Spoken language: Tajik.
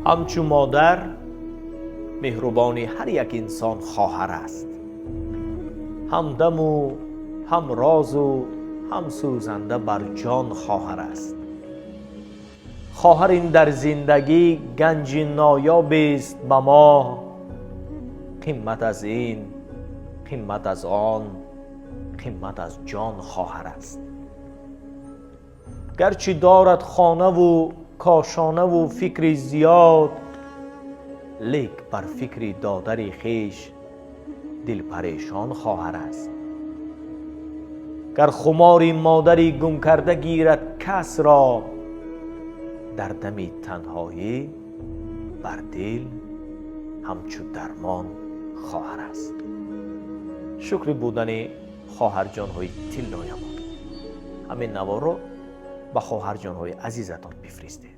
Ҳамчу модар меҳрубони ҳар як инсон хоҳар аст, ҳамдаму ҳам розу ҳам сӯзанда бар ҷон хоҳар аст. Хоҳар ин дар зиндагӣ ганҷи ноёбест ба мо, қимат аз ин, қимат аз он, қимат аз ҷон хоҳар аст. Гарчи дорад хонаву кошонаву фикри зиёд, лек бар фикри додари хеш дилпарешон хоҳар аст. Гар хумори модари гум карда гирад касро, дар дами танҳоӣ бар дил ҳамчу дармон хоҳар аст. Шукри будани хоҳарҷонҳои тиллоямон. Ҳамин наворро ба хоҳарҷонҳои азизатон бифиристед.